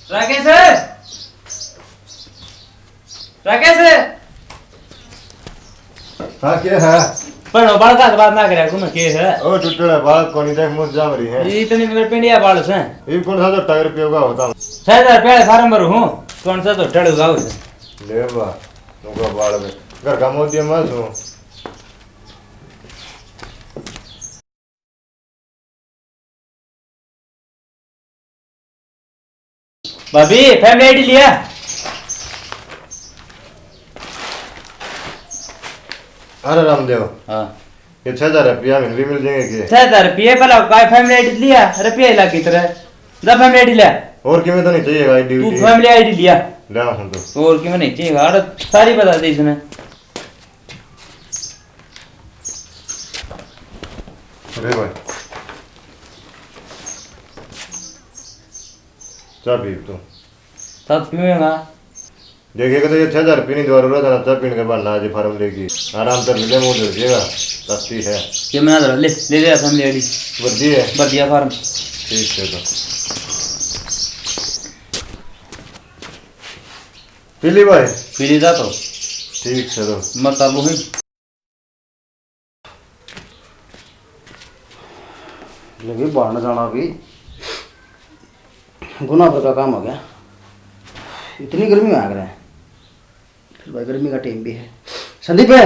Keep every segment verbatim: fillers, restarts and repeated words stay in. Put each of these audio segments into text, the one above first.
राकेश, राकेश। हाँ, के है? पण बालका से बात ना करे, तू के है? ओ, टुटड़ा बालक कोनी, देख, मुझ जाम रही है। ये इतनी मेरे पिंडिया बाल से। ये कौन सा तो टायर पियोगा होता? छह हजार रुपया फार्म भरू हूँ, कौन सा तो टड़ उगाओ से। ले बा, तुमको बाल में। घर का मोदी मैं हूँ। भाभी, फैमिली आईडी लिया? अरे रामदेव, हाँ। ये छह हजार रुपया महीने भी मिल जाएंगे के? छह हजार रुपये पहला काय फैमिली आईडी लिया, रुपया ही लागी तेरे। जा फैमिली आईडी लिया। और किमें तो नहीं चाहिए आईडी तू उईडी? फैमिली आईडी लिया। ले हम तो। और किमें नहीं चाहिए, अरे सारी बता दे इसने। अरे भाई, चाबी तू। तब पीऊंगा। देखिए, तो ये छह हजार रुपये नहीं दवा रहा था, चाह पीने के बाद ना आज फार्म लेगी। आराम कर ले, मुंह धो जाएगा, ताकती है। ये मैं ले, ले ले फैमिली आईडी। बढ़िया है। बढ़िया फार्म। ठीक है तो। पी ली भाई? पी ली जा तो। ठीक है तो। मैं कर लूँ ही। लगी बाहर जाना भी गुना भर का काम हो गया। इतनी गर्मी में आ रहे हैं, फिर भाई गर्मी का टाइम भी है। संदीप है,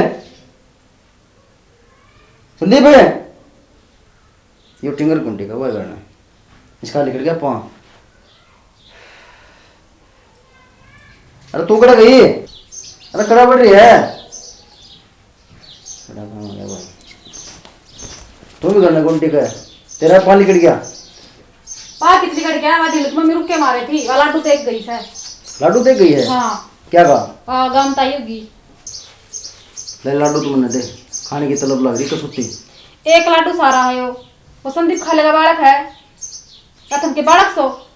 संदीप है, यो टिंगर कुंडी का वो है करना, इसका लिकड़ गया पाँ। अरे तू कड़ा गई? अरे कड़ा बढ़ रही है। बड़ा काम हो गया भाई। तू भी करना गुंडी का। तेरा पानी कट गया। पा कितनी कट गया, वादी लुक मम्मी रुक के मारे थी, वा लाडू देख गई सै। लाडू देख गई है? हाँ। क्या कहा? आ, गाम ताई होगी। ले लाडू तू मन्ने दे, खाने की तलब लग रही कसूती। एक लाडू सारा है यो, वो संदीप खा लेगा, बालक है। का थम के बालक सो?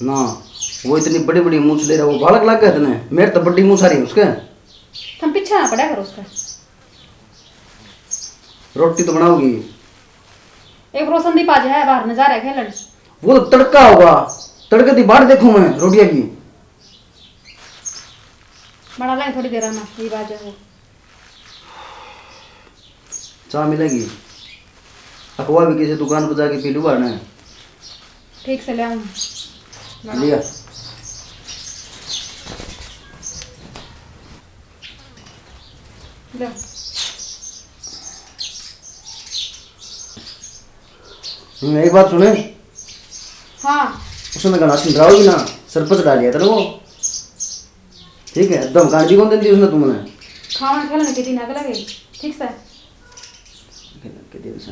ना, वो इतनी बड़ी-बड़ी मूछ ले रहा, वो बालक लग गया तने। मेरे तो बड़ी मूछ आ रही है उसके। थम पीछे ना पड़ा करो उसके। रोटी तो बनाओगी। एक रोशन दी पाज है, बाहर नजारा खेलन। वो तो तड़का होगा, तड़के दी बाट देखूं मैं रोटियां की। बना लेंगे थोड़ी देर में, ये बात जो है। चाह मिलेगी? अखवा भी किसी दुकान पर जाके पी लूंगा ना। ठीक से ले आऊं। लिया। ले। हम्म, एक बात सुने। हाँ। उसने घना सिंधराओगी ना, सरपंच डाल लिया तेरे को। ठीक है, धमकान भी कौन देती उसने तुमने? खावन खेलन के दिन अगला गई, ठीक से? खेलन के दिन से।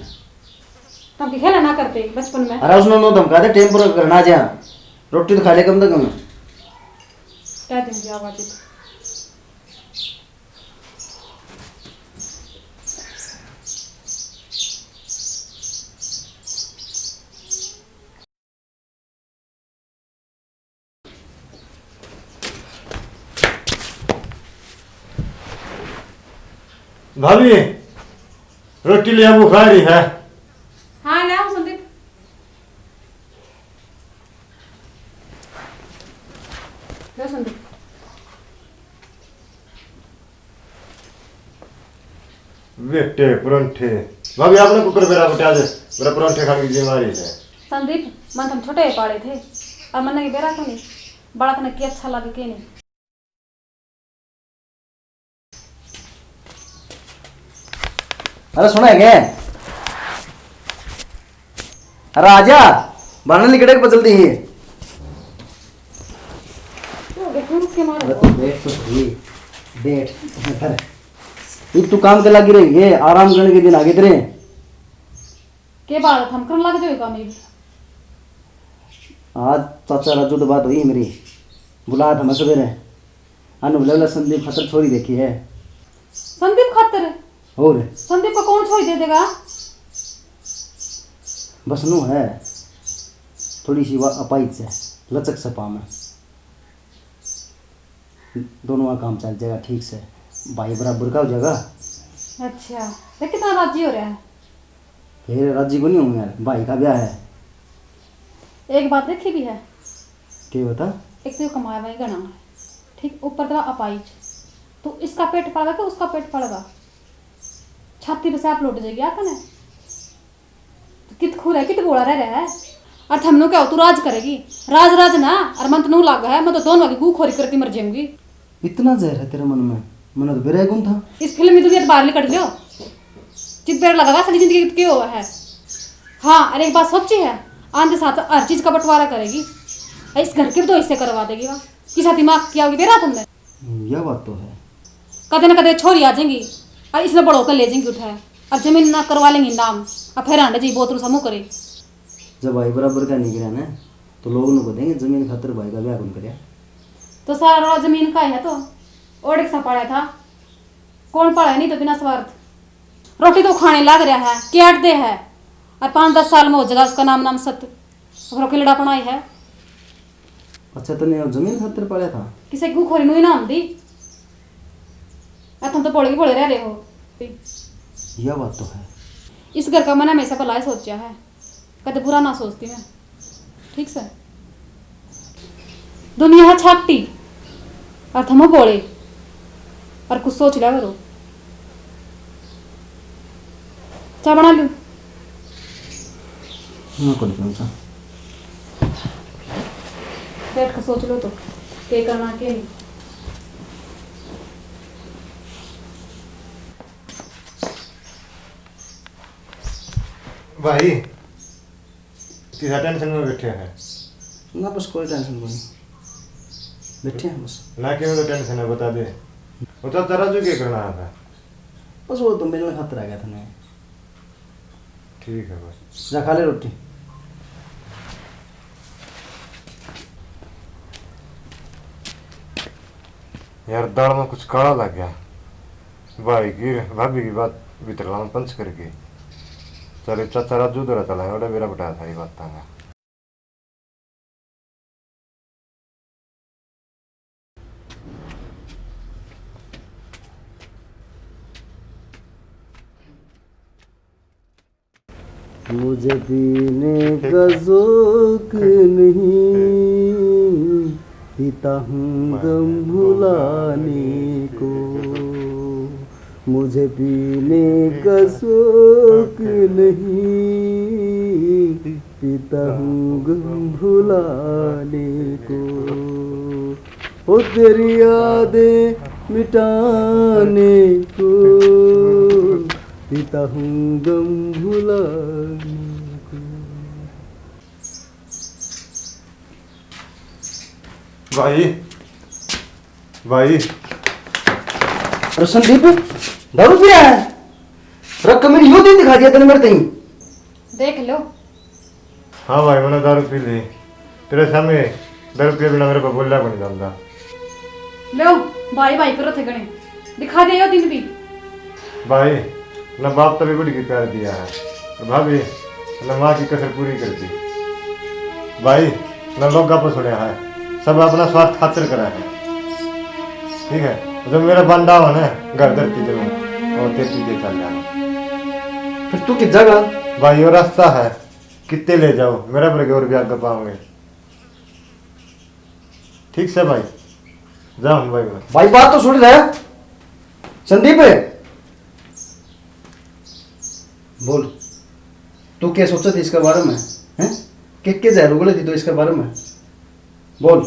तब के खेला ना करते बचपन में। अरे उसने नो धमका दे, टेम पर घर ना जा। रोटी तो खा ले कम से कम। क्या दिन की आवाज है? भाभी, रोटी ले, भूख आ रही है। हाँ, ले आओ संदीप। लो संदीप। बेटे परांठे। भाभी, आपने कुकर बेरा बटे आज मेरा परांठे खाने की जिम्मेवारी है। संदीप, मन तुम छोटे ही पाले थे, अब मन की बेरा को नहीं, बालक ने की अच्छा लगे के नहीं। अरे सुना है क्या? अरे आजा, बाहर निकल के बदल दी है। तो देखो उसके मारे। अरे तू बैठ तो सही, बैठ। तू, तू काम के लगी रही है, आराम करने के दिन आगे तेरे। के बात हम करन लग जाओ काम ये? आज चाचा राजू तो बात हुई मेरी, बुलाया था मैं सवेरे। अनु बोला, संदीप खातर छोरी देखी है। संदीप खातर? और? संदीप को कौन छोरी दे देगा? बस नू है, थोड़ी सी वा-, अपाहिज है, लचक सपा में। दोनों का काम चल जाएगा ठीक से, भाई बराबर का हो जाएगा। अच्छा, तो कितना राजी हो रहा है? फिर राजी को नहीं हूँ यार, भाई का ब्याह है। एक बात देखी भी है। के बता? एक तो ये कमाए हुआ ही घणा है, ठीक, ऊपर तेरा अपाइज, तू इसका पेट पालेगा कि उसका पेट पालेगा? छाती पे से आप लौट जाएगी आपने। तो कित खुर है, कित बोला रह रहा है? और थमनू क्या हो, तू राज करेगी? राज राज ना, और मन तो नू लाग है, मैं तो दोनों की गू खोरी करती मर जाऊंगी। इतना जहर है तेरे मन में, मैंने तो बेरा कौन था। इस फिल्मी दुनिया तो बाहर निकल लियो, जित बेर लगेगा असली जिंदगी के हो है। हाँ, और एक बात सोची है, आंधे साथ हर चीज का बंटवारा करेगी, और इस घर के भी दो हिस्से करवा देगी। वाह, किसा दिमाग की आओगी बेरा तुमने? हम्म, यह बात तो है। कदे ना कदे छोरी आ जाएंगी और इसने बड़ो कर ले जाएंगी उठे, और जमीन ना करवा लेंगी नाम, और फिर हांडे जी बोतरू समूह करे। जब भाई बराबर का नहीं करया ना, तो लोग नु कह देंगे, "जमीन खातर भाई का ब्याह कौन करया?" तो सारा रोला जमीन का है, तो ओढ़ के सा पाला था, कौन पाला है? नहीं तो बिना स्वार्थ रोटी तो खाने लाग रहा है, के आट दे है, और पाँच दस साल में हो जाएगा उसका नाम नाम सत, और के लड़ापना ही है। अच्छा, तने और जमीन खातर पाला था? किसी की खोरी नु ही ना होंदी। आ, तुम तो भोले की भोले रह रहे हो। यह बात तो है। इस घर का मैंने हमेशा भला ही सोचा है, कदे बुरा ना सोचती मैं। ठीक से? दुनिया है छापटी, और थमो भोले, और कुछ सोच लिया करो। चाय बना लूं? मैं कोनी पीऊँ चाय। बैठ के सोच लो तो, के करना, के नहीं। भाई, किसा टेंशन में बैठे हैं? ना, बस कोई टेंशन कोनी, बैठे हैं बस। ना, क्यों तो टेंशन है, बता दे। वो तो तेरा जो क्या करना आया था? बस वो तो मिलने खातर आ गया था मैं। ठीक है भाई। जा खा ले रोटी। यार, दाल में कुछ काला लग गया। भाई की, भाभी की बात भीतर लाऊं पंच करके। चले चाचा राजू दरा चला, ओड़ा बेरा बटाया था ये बात तांगा। मुझे पीने का शौक नहीं, पीता हूँ गम भुलाने को। मुझे पीने का शौक नहीं, पीता हूँ गम भुलाने को। ओ तेरी यादें मिटाने को, पीता हूँ गम भुलाने को। भाई, भाई। अरे संदीप, दारू पी रहा है? रख, मैंने यो दिन दिखा दिया तने मेरे ताई। देख लो। हाँ भाई, मैंने दारू पी ली। तेरे सामने दारू पिए बिना मेरे पे बोलना कोनी जानता। लो, भाई भाई करो थे गणे। दिखा दे यो दिन भी। भाई, ना बाप तभी बड़ी की प्यार दिया है, और भाभी, ना माँ की कसर पूरी कर दी। भाई, ना लोगा पर सुनया है, सब अपना स्वार्थ खातर करा है। ठीक है, जब मेरा बंडा हो ना, घर धरती जमीन, और तेरी चीजें चल जाना। फिर तू किस जगह? भाई, यो रास्ता है, कितने ले जाओ, मेरा पर और भी आगे पाओगे। ठीक से भाई, जा हम भाई बना। भाई, बात तो सुन रहा है संदीप। बोल, तू क्या सोचा थी इसके बारे में, हैं? के के जहर उगले थी तो इसके बारे में? बोल,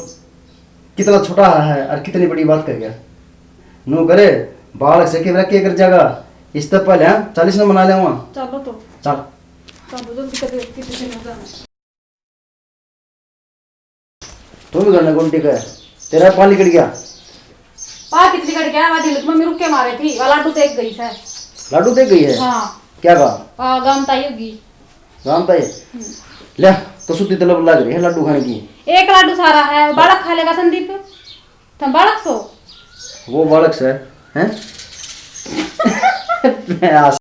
कितना छोटा है और कितनी बड़ी बात कर गया। नो करे, बालक से के के कर जाएगा। इस तक पहले, हाँ, चालीस न मना ले वहाँ। चलो तो। चल। चलो, जल्दी कर दे, कितने दिन हो जाना। तू भी घर में गुंडी का है। तेरा पानी कट गया। पा कितनी कट गया, वह ढिलक में रुक के मारे थी, वह लाडू देख गई सै। लाडू देख गई है? हाँ। क्या कहा? आ, गाम ताई होगी। गाम ताई? हम्म। ले, कसूती तलब लग रही है लाडू खाने की। एक लाडू सारा है, बालक खा लेगा संदीप। तुम बालक सो? वो बालक सै, हैं?